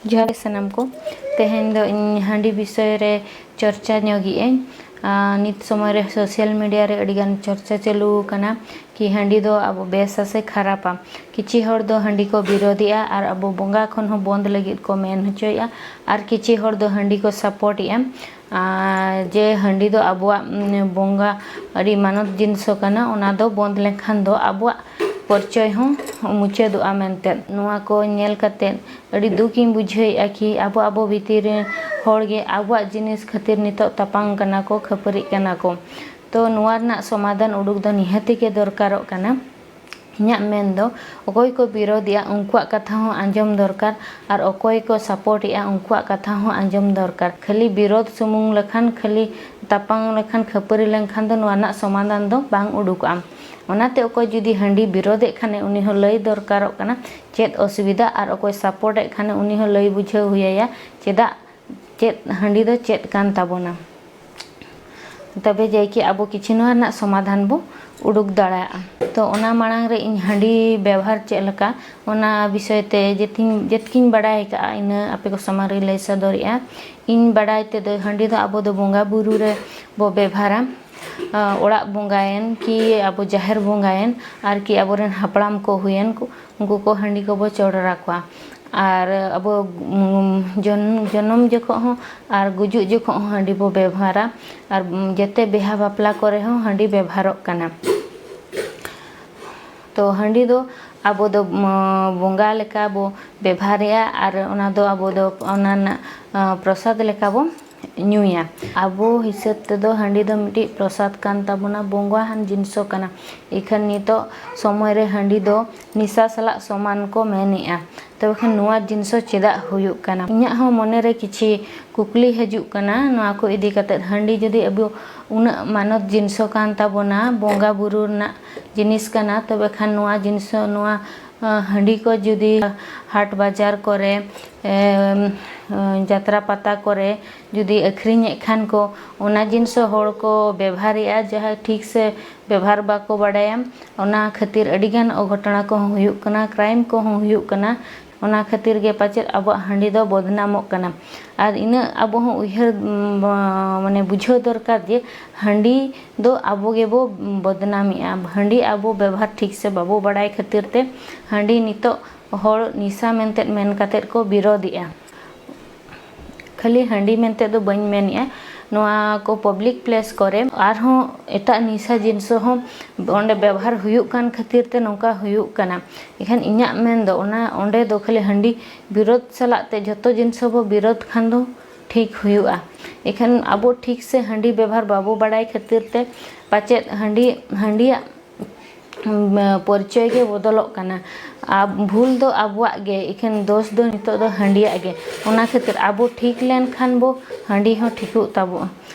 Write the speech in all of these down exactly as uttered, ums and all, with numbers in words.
ᱡᱚᱦᱟᱨ ᱜᱮ ᱥᱟᱱᱟᱢ ᱠᱚ᱾ ᱛᱮᱦᱮᱧ ᱫᱚ ᱤᱧ ᱦᱟᱺᱰᱤ ᱵᱤᱥᱚᱭ ᱨᱮ ᱪᱚᱨᱪᱟ ᱧᱚᱜᱮᱜ ᱟᱹᱧ᱾ ᱟᱨ ᱱᱤᱛ ᱥᱚᱢᱚᱭ ᱨᱮ ᱥᱳᱥᱟᱞ ᱢᱤᱰᱤᱭᱟ ᱨᱮ ᱟᱹᱰᱤᱜᱟᱱ ᱪᱚᱨᱪᱟ ᱪᱟᱹᱞᱩ ᱟᱠᱟᱱᱟ ᱠᱤ ᱦᱟᱺᱰᱤ ᱫᱚ ᱟᱵᱚ ᱵᱮᱥᱟ ᱥᱮ ᱠᱷᱟᱨᱟᱯᱟ᱾ ᱠᱤᱪᱷᱤ ᱦᱚᱲ ᱫᱚ ᱦᱟᱺᱰᱤ ᱠᱚ ᱵᱤᱨᱳᱫᱮᱜᱼᱟ ᱟᱨ ᱟᱵᱚ ᱵᱚᱸᱜᱟ ᱠᱷᱚᱱ ᱦᱚᱸ ᱵᱚᱱᱫ ᱞᱟᱹᱜᱤᱫ ᱠᱚ ᱢᱮᱱ ᱦᱚᱪᱚᱭᱮᱫᱼᱟ, ᱟᱨ ᱠᱤᱪᱷᱤ ᱦᱚᱲ ᱫᱚ ᱦᱟᱺᱰᱤ ᱠᱚ ᱥᱟᱯᱳᱨᱴᱮᱜᱼᱟ᱾ ᱟᱨ ᱡᱮ ᱦᱟᱺᱰᱤ ᱫᱚ ᱟᱵᱚᱣᱟᱜ, ᱩᱢ, ᱵᱚᱸᱜᱟ ᱟᱹᱰᱤ ᱢᱟᱱᱚᱛ ᱡᱤᱱᱤᱥ ᱠᱟᱱᱟ, ᱚᱱᱟ ᱫᱚ ᱵᱚᱱᱫ ᱞᱮᱱᱠᱷᱟᱱ ᱫᱚ ᱟᱵᱚᱣᱟᱜ ᱯᱚᱨᱤᱪᱚᱭ ᱦᱚᱸ ᱢᱩᱪᱟᱹᱫᱚᱜᱼᱟ ᱢᱮᱱᱛᱮ᱾ ᱱᱚᱣᱟ ᱠᱚ ᱧᱮᱞ ᱠᱟᱛᱮ ᱟᱹᱰᱤ ᱫᱩᱠ ᱤᱧ ᱵᱩᱡᱷᱟᱹᱣᱮᱫᱼᱟ ᱠᱤ ᱟᱵᱚ, ᱟᱵᱚ ᱵᱷᱤᱛᱤᱨ ᱨᱮ ᱦᱚᱲ ᱜᱮ ᱟᱵᱚᱣᱟᱜ ᱡᱤᱱᱤᱥ ᱠᱷᱟᱹᱛᱤᱨ ᱱᱤᱛᱚᱜ ᱛᱟᱯᱟᱢ ᱠᱟᱱᱟ ᱠᱚ, ᱠᱷᱟᱹᱯᱟᱹᱨᱤᱜ ᱠᱟᱱᱟ ᱠᱚ᱾ ᱛᱚ ᱱᱚᱣᱟ ᱨᱮᱱᱟᱜ ᱥᱚᱢᱟᱫᱷᱟᱱ ᱩᱰᱩᱠ ᱫᱚ ᱱᱤᱦᱟᱹᱛᱤ ᱜᱮ ᱫᱚᱨᱠᱟᱨᱚᱜ ᱠᱟᱱᱟ᱾ ᱤᱧᱟᱹᱜ ᱢᱮᱱ ᱫᱚ ᱚᱠᱚᱭ ᱠᱚ ᱵᱤᱨᱳᱫᱮᱜᱼᱟ ᱩᱱᱠᱩᱣᱟᱜ ᱠᱟᱛᱷᱟ ᱦᱚᱸ ᱟᱸᱡᱚᱢ ᱫᱚᱨᱠᱟᱨ, ᱟᱨ ᱚᱠᱚᱭ ᱠᱚ ᱥᱟᱯᱳᱨᱴᱮᱜᱼᱟ ᱩᱱᱠᱩᱣᱟᱜ ᱠᱟᱛᱷᱟ ᱦᱚᱸ ᱟᱸᱡᱚᱢ ᱫᱚᱨᱠᱟᱨ᱾ ᱠᱷᱟᱹᱞᱤ ᱵᱤᱨᱳᱫ ᱥᱩᱢᱩᱝ ᱞᱮᱠᱷᱟᱱ, ᱠᱷᱟᱹᱞᱤ ᱛᱟᱯᱟᱢ ᱞᱮᱠᱷᱟᱱ, ᱠᱷᱟᱹᱯᱟᱹᱨᱤ ᱞᱮᱱᱠᱷᱟᱱ ᱫᱚ ᱱᱚᱣᱟ ᱨᱮᱱᱟᱜ ᱥᱚᱢᱟᱫᱷᱟᱱ ᱫᱚ ᱵᱟᱝ ᱩᱰᱩᱠᱚᱜᱼᱟ᱾ ᱚᱱᱟᱛᱮ ᱚᱠᱚᱭ ᱡᱩᱫᱤ ᱦᱟᱺᱰᱤ ᱵᱤᱨᱳᱫᱮᱜ ᱠᱷᱟᱱᱮ ᱩᱱᱤ ᱦᱚᱸ ᱞᱟᱹᱭ ᱫᱚᱨᱠᱟᱨᱚᱜ ᱠᱟᱱᱟ ᱪᱮᱫ ᱚᱥᱩᱵᱤᱫᱷᱟ, ᱟᱨ ᱚᱠᱚᱭ ᱥᱟᱯᱳᱨᱴᱮᱫ ᱠᱷᱟᱱᱮ ᱩᱱᱤ ᱦᱚᱸ ᱞᱟᱹᱭ ᱵᱩᱡᱷᱟᱹᱣ ᱦᱩᱭᱟᱭᱟ ᱪᱮᱫᱟᱜ, ᱪᱮᱫ ᱦᱟᱺᱰᱤ ᱫᱚ ᱪᱮᱫ ᱠᱟᱱ ᱛᱟᱵᱚᱱᱟ᱾ ᱛᱚᱵᱮ ᱡᱟᱭᱠᱤ ᱟᱵᱚ ᱠᱤᱪᱷᱩ ᱱᱚᱣᱟ ᱨᱮᱱᱟᱜ ᱥᱚᱢᱟᱫᱷᱟᱱ ᱵᱚ ᱩᱰᱩᱠ ᱫᱟᱲᱮᱭᱟᱜᱼᱟ᱾ ᱛᱚ ᱚᱱᱟ ᱢᱟᱲᱟᱝ ᱨᱮ ᱤᱧ ᱦᱟᱺᱰᱤ ᱵᱮᱣᱦᱟᱨ ᱪᱮᱫ ᱞᱮᱠᱟ ᱚᱱᱟ ᱵᱤᱥᱚᱭ ᱛᱮ ᱡᱮᱛᱤᱧ, ᱡᱮᱛᱠᱤᱧ ᱵᱟᱰᱟᱭ ᱟᱠᱟᱫᱼᱟ ᱤᱱᱟᱹ ᱟᱯᱮ ᱠᱚ ᱥᱟᱢᱟᱝ ᱨᱮᱧ ᱞᱟᱹᱭ ᱥᱚᱫᱚᱨᱮᱜᱼᱟ᱾ ᱤᱧ ᱵᱟᱰᱟᱭ ᱛᱮᱫᱚ ᱦᱟᱺᱰᱤ ᱫᱚ ᱟᱵᱚ ᱫᱚ ᱵᱚᱸᱜᱟ ᱵᱩᱨᱩ ᱨᱮ ᱵᱚ ᱵᱮᱵᱷᱟᱨᱟ᱾ ᱟᱸ, ᱚᱲᱟᱜ ᱵᱚᱸᱜᱟᱭᱮᱱ ᱠᱤ ᱟᱵᱚ ᱡᱟᱦᱮᱨ ᱵᱚᱸᱜᱟᱭᱮᱱ ᱟᱨ ᱠᱤ ᱟᱵᱚᱨᱮᱱ ᱦᱟᱯᱲᱟᱢ ᱠᱚ ᱦᱩᱭᱮᱱ ᱠᱚ, ᱩᱱᱠᱩ ᱠᱚ ᱦᱟᱺᱰᱤ ᱠᱚᱵᱚ ᱪᱚᱰᱚᱨ ᱟᱠᱚᱣᱟ᱾ ᱟᱨ ᱟᱵᱚ, ᱩᱢ, ᱡᱚᱱ-, ᱡᱚᱱᱚᱢ ᱡᱚᱠᱷᱚᱱ ᱦᱚᱸ ᱟᱨ ᱜᱩᱡᱩᱜ ᱡᱚᱠᱷᱚᱱ ᱦᱚᱸ ᱦᱟᱺᱰᱤ ᱵᱚ ᱵᱮᱵᱷᱟᱨᱟ, ᱟᱨ, ᱩᱢ, ᱡᱮᱛᱮ ᱵᱤᱦᱟ ᱵᱟᱯᱞᱟ ᱠᱚᱨᱮ ᱦᱚᱸ ᱦᱟᱺᱰᱤ ᱵᱮᱵᱷᱟᱨᱚᱜ ᱠᱟᱱᱟ᱾ ᱛᱚ ᱦᱟᱺᱰᱤ ᱫᱚ ᱟᱵᱚ ᱫᱚ, ᱩᱢ, ᱵᱚᱸᱜᱟ ᱞᱮᱠᱟ ᱵᱚ ᱵᱮᱵᱷᱟᱨᱮᱜᱼᱟ, ᱟᱨ ᱚᱱᱟ ᱫᱚ ᱟᱵᱚ ᱫᱚ ᱚᱱᱟ ᱨᱮᱱᱟᱜ, ᱟᱸ, ᱯᱨᱚᱥᱟᱫ ᱞᱮᱠᱟ ᱵᱚ ᱧᱩᱭᱟ᱾ ᱟᱵᱚ ᱦᱤᱥᱟᱹᱵ ᱛᱮᱫᱚ ᱦᱟᱺᱰᱤ ᱫᱚ ᱢᱤᱫᱴᱤᱡ ᱯᱨᱚᱥᱟᱫ ᱠᱟᱱ ᱛᱟᱵᱚᱱᱟ, ᱵᱚᱸᱜᱟᱣᱟᱱ ᱡᱤᱱᱤᱥ ᱠᱟᱱᱟ᱾ ᱤᱠᱷᱟᱹᱱ ᱱᱤᱛᱚᱜ ᱥᱚᱢᱚᱭ ᱨᱮ ᱦᱟᱺᱰᱤ ᱫᱚ ᱱᱤᱥᱟ ᱥᱟᱞᱟᱜ ᱥᱚᱢᱟᱱ ᱠᱚ ᱢᱮᱱᱮᱜᱼᱟ᱾ ᱛᱚᱵᱮ ᱠᱷᱟᱱ ᱱᱚᱣᱟ ᱡᱤᱱᱤᱥ ᱪᱮᱫᱟᱜ ᱦᱩᱭᱩᱜ ᱠᱟᱱᱟ? ᱤᱧᱟᱹᱜ ᱦᱚᱸ ᱢᱚᱱᱮ ᱨᱮ ᱠᱤᱪᱷᱤ ᱠᱩᱠᱞᱤ ᱦᱤᱡᱩᱜ ᱠᱟᱱᱟ ᱱᱚᱣᱟ ᱠᱚ ᱤᱫᱤ ᱠᱟᱛᱮᱫ᱾ ᱦᱟᱺᱰᱤ ᱡᱩᱫᱤ ᱟᱵᱚ ᱩᱱᱟᱹᱜ ᱢᱟᱱᱚᱛ ᱡᱤᱱᱤᱥ ᱠᱟᱱ ᱛᱟᱵᱚᱱᱟ, ᱵᱚᱸᱜᱟ ᱵᱩᱨᱩ ᱨᱮᱱᱟᱜ ᱡᱤᱱᱤᱥ ᱠᱟᱱᱟ, ᱛᱚᱵᱮ ᱠᱷᱟᱱ ᱱᱚᱣᱟ ᱡᱤᱱᱤᱥ, ᱱᱚᱣᱟ, ᱟᱸ, ᱦᱟᱺᱰᱤ ᱠᱚ ᱡᱩᱫᱤ ᱦᱟᱴ ᱵᱟᱡᱟᱨ ᱠᱚᱨᱮ, ᱮᱢ, ᱟᱸ, ᱡᱟᱛᱨᱟ ᱯᱟᱛᱟ ᱠᱚᱨᱮ ᱡᱩᱫᱤ ᱟᱹᱠᱷᱨᱤᱧᱮᱫ ᱠᱷᱟᱱ ᱠᱚ, ᱚᱱᱟ ᱡᱤᱱᱤᱥ ᱦᱚᱸ ᱦᱚᱲ ᱠᱚ ᱵᱮᱵᱷᱟᱨᱮᱜᱼᱟ, ᱡᱟᱦᱟᱸ ᱴᱷᱤᱠ ᱥᱮ ᱵᱮᱵᱷᱟᱨ ᱵᱟᱠᱚ ᱵᱟᱰᱟᱭᱟ᱾ ᱚᱱᱟ ᱠᱷᱟᱹᱛᱤᱨ ᱟᱹᱰᱤᱜᱟᱱ ᱚᱜᱷᱚᱴᱚᱱᱟ ᱠᱚᱦᱚᱸ ᱦᱩᱭᱩᱜ ᱠᱟᱱᱟ, ᱠᱨᱟᱭᱤᱢ ᱠᱚᱦᱚᱸ ᱦᱩᱭᱩᱜ ᱠᱟᱱᱟ᱾ ᱚᱱᱟ ᱠᱷᱟᱹᱛᱤᱨ ᱜᱮ ᱯᱟᱪᱮᱫ ᱟᱵᱚᱣᱟᱜ ᱦᱟᱺᱰᱤ ᱫᱚ ᱵᱚᱫᱱᱟᱢᱚᱜ ᱠᱟᱱᱟ᱾ ᱟᱨ ᱤᱱᱟᱹᱜ ᱟᱵᱚ ᱦᱚᱸ ᱩᱭᱦᱟᱹᱨ, ᱩᱢ, ᱢᱟᱱᱮ ᱵᱩᱡᱷᱟᱹᱣ ᱫᱚᱨᱠᱟᱨ ᱡᱮ ᱦᱟᱺᱰᱤ ᱫᱚ ᱟᱵᱚ ᱜᱮᱵᱚ ᱵᱚᱫᱱᱟᱢᱮᱜᱼᱟ᱾ ᱦᱟᱺᱰᱤ ᱟᱵᱚ ᱵᱮᱵᱚᱦᱟᱨ ᱴᱷᱤᱠ ᱥᱮ ᱵᱟᱵᱚ ᱵᱟᱲᱟᱭ ᱠᱷᱟᱹᱛᱤᱨ ᱛᱮ ᱦᱟᱺᱰᱤ ᱱᱤᱛᱚᱜ ᱦᱚᱲ ᱱᱤᱥᱟ ᱢᱮᱱᱛᱮ ᱢᱮᱱ ᱠᱟᱛᱮᱫ ᱠᱚ ᱵᱤᱨᱳᱫᱮᱜᱼᱟ᱾ ᱠᱷᱟᱹᱞᱤ ᱦᱟᱺᱰᱤ ᱢᱮᱱᱛᱮ ᱫᱚ ᱵᱟᱹᱧ ᱢᱮᱱᱮᱜᱼᱟ, ᱱᱚᱣᱟ ᱠᱚ ᱯᱟᱵᱽᱞᱤᱠ ᱯᱞᱮᱥ ᱠᱚᱨᱮ ᱟᱨᱦᱚᱸ ᱮᱴᱟᱜ ᱱᱤᱥᱟ ᱡᱤᱱᱤᱥ ᱦᱚᱸ ᱚᱸᱰᱮ ᱵᱮᱵᱚᱦᱟᱨ ᱦᱩᱭᱩᱜ ᱠᱟᱱ ᱠᱷᱟᱹᱛᱤᱨ ᱛᱮ ᱱᱚᱝᱠᱟ ᱦᱩᱭᱩᱜ ᱠᱟᱱᱟ᱾ ᱮᱱᱠᱷᱟᱱ ᱤᱧᱟᱹᱜ ᱢᱮᱱ ᱫᱚ ᱚᱱᱟ ᱚᱸᱰᱮ ᱫᱚ ᱠᱷᱟᱹᱞᱤ ᱦᱟᱺᱰᱤ ᱵᱤᱨᱳᱫ ᱥᱟᱞᱟᱜ ᱛᱮ ᱡᱷᱚᱛᱚ ᱡᱤᱱᱤᱥ ᱦᱚᱸᱵᱚ ᱵᱤᱨᱳᱫ ᱠᱷᱟᱱ ᱫᱚ ᱴᱷᱤᱠ ᱦᱩᱭᱩᱜᱼᱟ᱾ ᱮᱱᱠᱷᱟᱱ ᱟᱵᱚ ᱴᱷᱤᱠ ᱥᱮ ᱦᱟᱺᱰᱤ ᱵᱮᱵᱚᱦᱟᱨ ᱵᱟᱵᱚ ᱵᱟᱲᱟᱭ ᱠᱷᱟᱹᱛᱤᱨ ᱛᱮ ᱯᱟᱪᱮᱫ ᱦᱟᱺᱰᱤ, ᱦᱟᱺᱰᱤᱭᱟᱜ ᱩᱢ, ᱯᱚᱨᱤᱪᱚᱭ ᱜᱮ ᱵᱚᱫᱚᱞᱚᱜ ᱠᱟᱱᱟ᱾ ᱟᱨ ᱵᱷᱩᱞ ᱫᱚ ᱟᱵᱚᱣᱟᱜ ᱜᱮ, ᱮᱠᱷᱮᱱ ᱫᱳᱥ ᱫᱚ ᱱᱤᱛᱚᱜ ᱫᱚ ᱦᱟᱺᱰᱤᱭᱟᱜ ᱜᱮ᱾ ᱚᱱᱟ ᱠᱷᱟᱹᱛᱤᱨ ᱟᱵᱚ ᱴᱷᱤᱠ ᱞᱮᱱᱠᱷᱟᱱ ᱵᱚ ᱦᱟᱺᱰᱤ ᱦᱚᱸ ᱴᱷᱤᱠᱚᱜ ᱛᱟᱵᱚᱜᱼᱟ᱾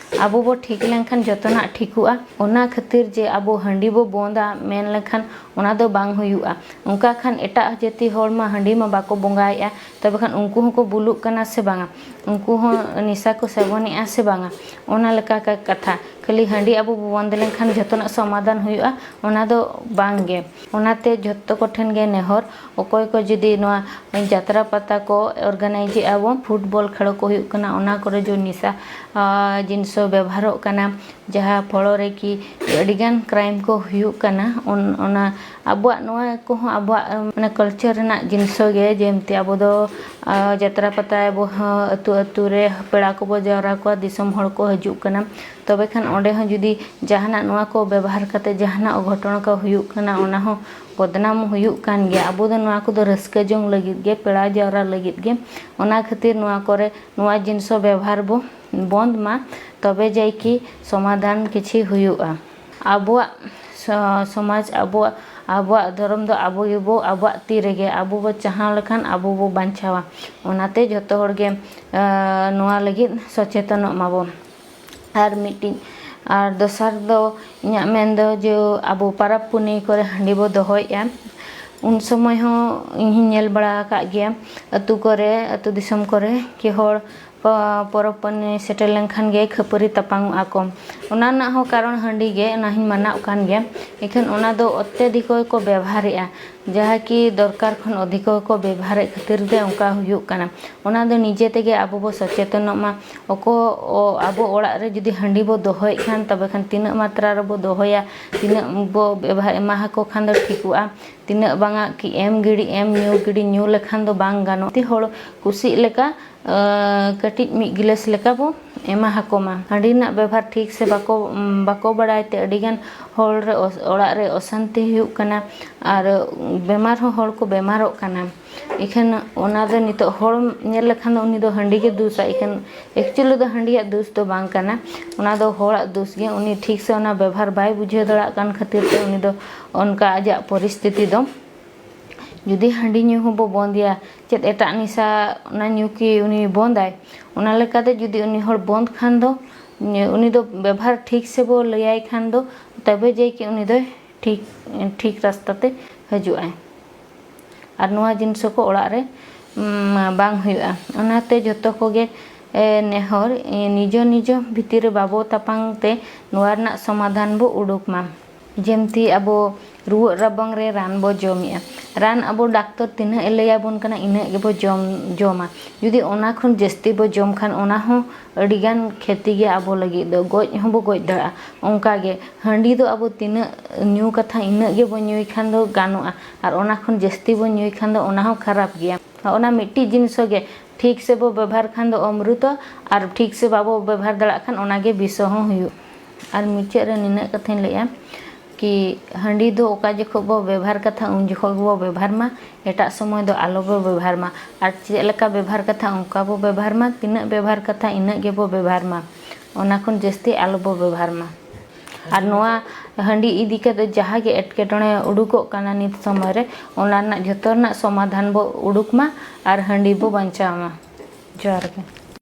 ᱟᱵᱚ ᱵᱚ ᱴᱷᱤᱠ ᱞᱮᱱᱠᱷᱟᱱ ᱡᱚᱛᱚᱱᱟᱜ ᱴᱷᱤᱠᱚᱜᱼᱟ᱾ ᱚᱱᱟ ᱠᱷᱟᱹᱛᱤᱨ ᱡᱮ ᱟᱵᱚ ᱦᱟᱺᱰᱤ ᱵᱚ ᱵᱚᱱᱫᱟ ᱢᱮᱱ ᱞᱮᱠᱷᱟᱱ ᱚᱱᱟ ᱫᱚ ᱵᱟᱝ ᱦᱩᱭᱩᱜᱼᱟ᱾ ᱚᱱᱠᱟ ᱠᱷᱟᱱ ᱮᱴᱟᱜ ᱡᱟᱹᱛᱤ ᱦᱚᱲ ᱢᱟ ᱦᱟᱺᱰᱤ ᱢᱟ ᱵᱟᱠᱚ ᱵᱚᱸᱜᱟᱭᱮᱫᱼᱟ, ᱛᱚᱵᱮ ᱠᱷᱟᱱ ᱩᱱᱠᱩ ᱦᱚᱸᱠᱚ ᱵᱩᱞᱩᱜ ᱠᱟᱱᱟ ᱥᱮ ᱵᱟᱝᱟ? ᱩᱱᱠᱩ ᱦᱚᱸ ᱱᱤᱥᱟ ᱠᱚ ᱥᱮᱵᱚᱱᱮᱫᱼᱟ ᱥᱮ ᱵᱟᱝᱟ? ᱚᱱᱟ ᱞᱮᱠᱟ ᱠᱟ-, ᱠᱟᱛᱷᱟ᱾ ᱠᱷᱟᱹᱞᱤ ᱦᱟᱺᱰᱤ ᱟᱵᱚ ᱵᱚ ᱵᱚᱱᱫ ᱞᱮᱱᱠᱷᱟᱱ ᱡᱷᱚᱛᱚᱱᱟᱜ ᱥᱚᱢᱟᱫᱷᱟᱱ ᱦᱩᱭᱩᱜᱼᱟ, ᱚᱱᱟ ᱫᱚ ᱵᱟᱝ ᱜᱮ᱾ ᱚᱱᱟᱛᱮ ᱡᱷᱚᱛᱚ ᱠᱚᱴᱷᱮᱱ ᱜᱮ ᱱᱮᱦᱚᱨ, ᱚᱠᱚᱭ ᱠᱚ ᱡᱩᱫᱤ ᱱᱚᱣᱟ ᱡᱟᱛᱨᱟ ᱯᱟᱛᱟ ᱠᱚ ᱚᱨᱜᱟᱱᱟᱭᱤᱡᱮᱜᱼᱟ ᱵᱚᱱ, ᱯᱷᱩᱴᱵᱚᱞ ᱠᱷᱮᱞᱳ ᱠᱚ ᱦᱩᱭᱩᱜ ᱠᱟᱱᱟ, ᱚᱱᱟ ᱠᱚᱨᱮ ᱡᱩᱫᱤ ᱱᱤᱥᱟ, ᱟ, ᱡᱤᱱᱤᱥ ᱵᱮᱵᱚᱦᱟᱨᱚᱜ ᱠᱟᱱᱟ, ᱡᱟᱦᱟᱸ ᱯᱷᱚᱲᱚ ᱨᱮ ᱠᱤ ᱟᱹᱰᱤᱜᱟᱱ ᱠᱨᱟᱭᱤᱢ ᱠᱚ ᱦᱩᱭᱩᱜ ᱠᱟᱱᱟ, ᱚᱱ-, ᱚᱱᱟ ᱟᱵᱚᱣᱟᱜ ᱱᱚᱣᱟ ᱠᱚᱦᱚᱸ ᱟᱵᱚᱣᱟᱜ, ᱮᱢ, ᱢᱟᱱᱮ ᱠᱟᱞᱪᱟᱨ ᱨᱮᱱᱟᱜ ᱡᱤᱱᱤᱥ ᱜᱮ, ᱡᱮᱢᱛᱤ ᱟᱵᱚ ᱫᱚ, ᱟ, ᱡᱟᱛᱨᱟ ᱯᱟᱛᱟ ᱟᱵᱚ ᱦᱚᱸ ᱟᱹᱛᱩ ᱟᱹᱛᱩ ᱨᱮ ᱯᱮᱲᱟ ᱠᱚᱵᱚ ᱡᱟᱣᱨᱟ ᱠᱚᱣᱟ, ᱫᱤᱥᱚᱢ ᱦᱚᱲ ᱠᱚ ᱦᱤᱡᱩᱜ ᱠᱟᱱᱟ, ᱛᱚᱵᱮ ᱠᱷᱟᱱ ᱚᱸᱰᱮ ᱦᱚᱸ ᱡᱩᱫᱤ ᱡᱟᱦᱟᱱᱟᱜ ᱱᱚᱣᱟ ᱠᱚ ᱵᱮᱵᱚᱦᱟᱨ ᱠᱟᱛᱮ ᱡᱟᱦᱟᱱᱟᱜ ᱚᱜᱷᱚᱴᱚᱱ ᱠᱚ ᱦᱩᱭᱩᱜ ᱠᱟᱱᱟ, ᱚᱱᱟ ᱦᱚᱸ ᱵᱚᱫᱱᱟᱢ ᱦᱩᱭᱩᱜ ᱠᱟᱱ ᱜᱮᱭᱟ᱾ ᱟᱵᱚ ᱫᱚ ᱱᱚᱣᱟ ᱠᱚᱫᱚ ᱨᱟᱹᱥᱠᱟᱹ ᱡᱚᱝ ᱞᱟᱹᱜᱤᱫ ᱜᱮ, ᱯᱮᱲᱟ ᱡᱟᱣᱨᱟ ᱞᱟᱹᱜᱤᱫ ᱜᱮ, ᱚᱱᱟ ᱠᱷᱟᱹᱛᱤᱨ ᱱᱚᱣᱟ ᱠᱚᱨᱮ ᱱᱚᱣᱟ ᱡᱤᱱᱤᱥ ᱦᱚᱸ ᱵᱮᱵᱚᱦᱟᱨ ᱵᱚ ᱵᱚᱱᱫ ᱢᱟ, ᱛᱚᱵᱮ ᱡᱟᱭ ᱠᱤ ᱥᱚᱢᱟᱫᱷᱟᱱ ᱠᱤᱪᱷᱤ ᱦᱩᱭᱩᱜᱼᱟ᱾ ᱟᱵᱚᱣᱟᱜ ᱥᱚ-, ᱥᱚᱢᱟᱡᱽ, ᱟᱵᱚᱣᱟᱜ, ᱟᱵᱚᱣᱟᱜ ᱫᱷᱚᱨᱚᱢ ᱫᱚ ᱟᱵᱚ ᱜᱮᱵᱚ, ᱟᱵᱚᱣᱟᱜ ᱛᱤ ᱨᱮᱜᱮ ᱟᱵᱚ ᱵᱚ ᱪᱟᱦᱟᱣ ᱞᱮᱠᱷᱟᱱ ᱟᱵᱚ ᱵᱚ ᱵᱟᱧᱪᱟᱣᱟ᱾ ᱚᱱᱟᱛᱮ ᱡᱷᱚᱛᱚ ᱦᱚᱲ ᱜᱮ, ᱮ, ᱱᱚᱣᱟ ᱞᱟᱹᱜᱤᱫ ᱥᱚᱪᱮᱛᱚᱱᱚᱜ ᱢᱟᱵᱚᱱ᱾ ᱟᱨ ᱢᱤᱫᱴᱤᱡ, ᱟᱨ ᱫᱚᱥᱟᱨ ᱫᱚ ᱤᱧᱟᱹᱜ ᱢᱮᱱ ᱫᱚ ᱡᱮ ᱟᱵᱚ ᱯᱟᱨᱟᱵᱽ ᱯᱩᱱᱟᱹᱭ ᱠᱚᱨᱮ ᱦᱟᱺᱰᱤ ᱵᱚ ᱫᱚᱦᱚᱭᱮᱫᱼᱟ, ᱩᱱ ᱥᱚᱢᱚᱭ ᱦᱚᱸ ᱤᱧ ᱦᱚᱸᱧ ᱧᱮᱞ ᱵᱟᱲᱟ ᱟᱠᱟᱫ ᱜᱮᱭᱟ, ᱟᱹᱛᱩ ᱠᱚᱨᱮ, ᱟᱹᱛᱩ ᱫᱤᱥᱚᱢ ᱠᱚᱨᱮ ᱠᱤ ᱦᱚᱲ ᱯᱚᱨᱚᱵᱽ ᱯᱩᱱᱟᱹᱭ ᱥᱮᱴᱮᱨ ᱞᱮᱱᱠᱷᱟᱱ ᱜᱮ ᱠᱷᱟᱹᱯᱟᱹᱨᱤ ᱛᱟᱯᱟᱢᱚᱜᱼᱟ ᱠᱚ᱾ ᱚᱱᱟ ᱨᱮᱱᱟᱜ ᱦᱚᱸ ᱠᱟᱨᱚᱱ ᱦᱟᱺᱰᱤ ᱜᱮ, ᱚᱱᱟ ᱦᱚᱸᱧ ᱢᱟᱱᱟᱣ ᱠᱟᱱ ᱜᱮᱭᱟ᱾ ᱮᱱᱠᱷᱟᱱ ᱚᱱᱟ ᱫᱚ ᱚᱛᱭᱟᱫᱷᱤᱠ ᱠᱚ ᱵᱮᱵᱷᱟᱨᱮᱜᱼᱟ, ᱡᱟᱦᱟᱸ ᱠᱤ ᱫᱚᱨᱠᱟᱨ ᱠᱷᱚᱱ ᱚᱫᱷᱤᱠ ᱠᱚ ᱵᱮᱵᱷᱟᱨᱮᱫ ᱠᱷᱟᱹᱛᱤᱨ ᱛᱮ ᱚᱱᱠᱟ ᱦᱩᱭᱩᱜ ᱠᱟᱱᱟ᱾ ᱚᱱᱟ ᱫᱚ ᱱᱤᱡᱮ ᱛᱮᱜᱮ ᱟᱵᱚ ᱵᱚ ᱥᱚᱪᱮᱛᱚᱱᱚᱜ ᱢᱟ᱾ ᱚᱠᱚ ᱚ- ᱟᱵᱚ ᱚᱲᱟᱜ ᱨᱮ ᱡᱩᱫᱤ ᱦᱟᱺᱰᱤ ᱵᱚ ᱫᱚᱦᱚᱭᱮᱫ ᱠᱷᱟᱱ, ᱛᱚᱵᱮ ᱠᱷᱟᱱ ᱛᱤᱱᱟᱹᱜ ᱢᱟᱛᱨᱟ ᱨᱮᱵᱚ ᱫᱚᱦᱚᱭᱟ, ᱛᱤᱱᱟᱹᱜ ᱵᱚ ᱵᱮᱵᱷᱟᱨ ᱮᱢᱟ ᱟᱠᱚ ᱠᱷᱟᱱ ᱫᱚ ᱴᱷᱤᱠᱚᱜᱼᱟ᱾ ᱛᱤᱱᱟᱹᱜ ᱵᱟᱝᱟ ᱠᱤ ᱮᱢ ᱜᱤᱰᱤ, ᱮᱢ ᱧᱩ ᱜᱤᱰᱤ, ᱧᱩ ᱞᱮᱠᱷᱟᱱ ᱫᱚ ᱵᱟᱝ ᱜᱟᱱᱚᱜ᱾ ᱛᱤ ᱦᱚᱲ ᱠᱩᱥᱤᱜ ᱞᱮᱠᱟ ᱠᱟᱹᱴᱤᱡ ᱢᱤᱫ ᱜᱤᱞᱟᱹᱥ ᱞᱮᱠᱟ ᱵᱚ ᱮᱢᱟ ᱟᱠᱚ ᱢᱟ᱾ ᱦᱟᱺᱰᱤ ᱨᱮᱱᱟᱜ ᱵᱮᱵᱷᱟᱨ ᱴᱷᱤᱠ ᱥᱮ ᱵᱟᱠᱚ ᱵᱟᱠᱚ ᱵᱟᱲᱟᱭ ᱛᱮ ᱟᱹᱰᱤᱜᱟᱱ ᱦᱚᱲ ᱨᱮ ᱚᱥ- ᱚᱲᱟᱜ ᱨᱮ ᱚᱥᱟᱱᱛᱤ ᱦᱩᱭᱩᱜ ᱠᱟᱱᱟ ᱟᱨ ᱵᱮᱢᱟᱨ ᱦᱚᱸ ᱦᱚᱲ ᱠᱚ ᱵᱮᱢᱟᱨᱚᱜ ᱠᱟᱱᱟ᱾ ᱤᱠᱷᱟᱹᱱ ᱚᱱᱟ ᱫᱚ ᱱᱤᱛᱚᱜ ᱦᱚᱲ ᱧᱮᱞ ᱞᱮᱠᱷᱟᱱ ᱫᱚ ᱩᱱᱤ ᱫᱚ ᱦᱟᱺᱰᱤ ᱜᱮ ᱫᱩᱥᱟ᱾ ᱤᱠᱷᱟᱹᱱ actually ᱫᱚ ᱦᱟᱺᱰᱤᱭᱟᱜ ᱫᱩᱥ ᱫᱚ ᱵᱟᱝ ᱠᱟᱱᱟ, ᱚᱱᱟ ᱫᱚ ᱦᱚᱲᱟᱜ ᱫᱩᱥ ᱜᱮ᱾ ᱩᱱᱤ ᱴᱷᱤᱠ ᱥᱮ ᱚᱱᱟ ᱵᱮᱵᱷᱟᱨ ᱵᱟᱭ ᱵᱩᱡᱷᱟᱹᱣ ᱫᱟᱲᱮᱭᱟᱜ ᱠᱟᱱ ᱠᱷᱟᱹᱛᱤᱨ ᱛᱮ ᱩᱱᱤ ᱫᱚ ᱚᱱᱠᱟ ᱟᱡᱟᱜ ᱯᱚᱨᱤᱥᱛᱷᱤᱛᱤ ᱫᱚ᱾ ᱡᱩᱫᱤ ᱦᱟᱺᱰᱤ ᱧᱩ ᱦᱚᱸᱵᱚ ᱵᱚᱱᱫᱮᱭᱟ, ᱪᱮᱫ ᱮᱴᱟᱜ ᱱᱮᱥᱟ ᱚᱱᱟ ᱧᱩ ᱠᱤ ᱩᱱᱤ ᱵᱚᱱᱫᱟᱭ? ᱚᱱᱟ ᱞᱮᱠᱟᱛᱮ ᱡᱩᱫᱤ ᱩᱱᱤ ᱦᱚᱲ ᱵᱚᱱᱫ ᱠᱷᱟᱱ ᱫᱚ, ᱩᱱᱤ ᱫᱚ ᱵᱮᱵᱷᱟᱨ ᱴᱷᱤᱠ ᱥᱮ ᱵᱚ ᱞᱟᱹᱭᱟᱭ ᱠᱷᱟᱱ ᱫᱚ, ᱛᱚᱵᱮ ᱡᱮ ᱠᱤ ᱩᱱᱤ ᱫᱚᱭ ᱴᱷᱤᱠ, ᱴᱷᱤᱠ ᱨᱟᱥᱛᱟ ᱛᱮ ᱦᱤᱡᱩᱜ ᱟᱭ᱾ ᱟᱨ ᱱᱚᱣᱟ ᱡᱤᱱᱤᱥ ᱠᱚ ᱚᱲᱟᱜ ᱨᱮ, ᱩᱢ, ᱵᱟᱝ ᱦᱩᱭᱩᱜᱼᱟ᱾ ᱚᱱᱟᱛᱮ ᱡᱚᱛᱚ ᱠᱚᱜᱮ, ᱮ, ᱱᱮᱦᱚᱨ, ᱮ, ᱱᱤᱡᱚ ᱱᱤᱡᱚ ᱵᱷᱤᱛᱤᱨ ᱨᱮ ᱵᱟᱵᱚ ᱛᱟᱯᱟᱢ ᱛᱮ ᱱᱚᱣᱟ ᱨᱮᱱᱟᱜ ᱥᱚᱢᱟᱫᱷᱟᱱ ᱵᱚ ᱩᱰᱩᱠ ᱢᱟ᱾ ᱡᱮᱢᱛᱤ ᱟᱵᱚ ᱨᱩᱣᱟᱹᱜ ᱨᱟᱵᱟᱝ ᱨᱮ ᱨᱟᱱ ᱵᱚ ᱡᱚᱢᱮᱜᱼᱟ, ᱨᱟᱱ ᱟᱵᱚ ᱰᱟᱠᱛᱚᱨ ᱛᱤᱱᱟᱹᱜ ᱮ ᱞᱟᱹᱭᱟᱵᱚᱱ ᱠᱟᱱᱟ, ᱤᱱᱟᱹᱜ ᱜᱮᱵᱚ ᱡᱚᱢ, ᱡᱚᱢᱟ᱾ ᱡᱩᱫᱤ ᱚᱱᱟ ᱠᱷᱚᱱ ᱡᱟᱹᱥᱛᱤ ᱵᱚ ᱡᱚᱢ ᱠᱷᱟᱱ, ᱚᱱᱟ ᱦᱚᱸ ᱟᱹᱰᱤᱜᱟᱱ ᱠᱷᱮᱛᱤ ᱜᱮ ᱟᱵᱚ ᱞᱟᱹᱜᱤᱫ ᱫᱚ, ᱜᱚᱡ ᱦᱚᱸᱵᱚ ᱜᱚᱡ ᱫᱟᱲᱮᱭᱟᱜᱼᱟ᱾ ᱚᱱᱠᱟᱜᱮ ᱦᱟᱺᱰᱤ ᱫᱚ ᱟᱵᱚ ᱛᱤᱱᱟᱹᱜ ᱧᱩ ᱠᱟᱛᱷᱟ ᱤᱱᱟᱹᱜ ᱜᱮᱵᱚ ᱧᱩᱭ ᱠᱷᱟᱱ ᱫᱚ ᱜᱟᱱᱚᱜᱼᱟ, ᱟᱨ ᱚᱱᱟ ᱠᱷᱚᱱ ᱡᱟᱹᱥᱛᱤ ᱵᱚ ᱧᱩᱭ ᱠᱷᱟᱱ ᱫᱚ ᱚᱱᱟ ᱦᱚᱸ ᱠᱷᱟᱨᱟᱯ ᱜᱮᱭᱟ᱾ ᱚᱱᱟ ᱢᱤᱫᱴᱤᱡ ᱡᱤᱱᱤᱥ ᱜᱮ ᱴᱷᱤᱠ ᱥᱮ ᱵᱚ ᱵᱮᱵᱷᱟᱨ ᱠᱷᱟᱱ ᱫᱚ ᱚᱢᱨᱩᱛᱚ, ᱟᱨ ᱴᱷᱤᱠ ᱥᱮ ᱵᱟᱵᱚ ᱵᱮᱵᱷᱟᱨ ᱫᱟᱲᱮᱭᱟᱜ ᱠᱷᱟᱱ ᱚᱱᱟᱜᱮ ᱵᱤᱥᱚ ᱦᱚᱸ ᱦᱩᱭᱩᱜ᱾ ᱟᱨ ᱢᱩᱪᱟᱹᱫ ᱨᱮ ᱱᱤᱱᱟᱹᱜ ᱠᱟᱛᱷᱟᱧ ᱞᱟᱹᱭᱟ ᱠᱤ ᱦᱟᱺᱰᱤ ᱫᱚ ᱚᱠᱟ ᱡᱚᱠᱷᱚᱱ ᱵᱚ ᱵᱮᱵᱷᱟᱨ ᱠᱟᱛᱷᱟ ᱩᱱ ᱡᱚᱠᱷᱚᱱ ᱜᱮᱵᱚ ᱵᱮᱵᱷᱟᱨ ᱢᱟ, ᱮᱴᱟᱜ ᱥᱚᱢᱚᱭ ᱫᱚ ᱟᱞᱚ ᱵᱚ ᱵᱮᱵᱷᱟᱨ ᱢᱟ᱾ ᱟᱨ ᱪᱮᱫ ᱞᱮᱠᱟ ᱵᱮᱵᱷᱟᱨ ᱠᱟᱛᱷᱟ ᱚᱱᱠᱟ ᱵᱚ ᱵᱮᱵᱷᱟᱨ ᱢᱟ, ᱛᱤᱱᱟᱹᱜ ᱵᱮᱵᱷᱟᱨ ᱠᱟᱛᱷᱟ ᱤᱱᱟᱹᱜ ᱜᱮᱵᱚ ᱵᱮᱵᱷᱟᱨ ᱢᱟ, ᱚᱱᱟ ᱠᱷᱚᱱ ᱡᱟᱹᱥᱛᱤ ᱟᱞᱚ ᱵᱚ ᱵᱮᱵᱷᱟᱨ ᱢᱟ᱾ ᱟᱨ ᱱᱚᱣᱟ ᱦᱟᱺᱰᱤ ᱤᱫᱤ ᱠᱟᱛᱮ ᱡᱟᱦᱟᱸ ᱜᱮ ᱮᱴᱠᱮᱴᱚᱬᱮ ᱩᱰᱩᱠᱚᱜ ᱠᱟᱱᱟ ᱱᱤᱛ ᱥᱚᱢᱚᱭ ᱨᱮ, ᱚᱱᱟ ᱨᱮᱱᱟᱜ ᱡᱷᱚᱛᱚ ᱨᱮᱱᱟᱜ ᱥᱚᱢᱟᱫᱷᱟᱱ ᱵᱚ ᱩᱰᱩᱠ ᱢᱟ ᱟᱨ ᱦᱟᱺᱰᱤ ᱵᱚ ᱵᱟᱧᱪᱟᱣ ᱢᱟ᱾ ᱡᱚᱦᱟᱨ ᱜᱮ᱾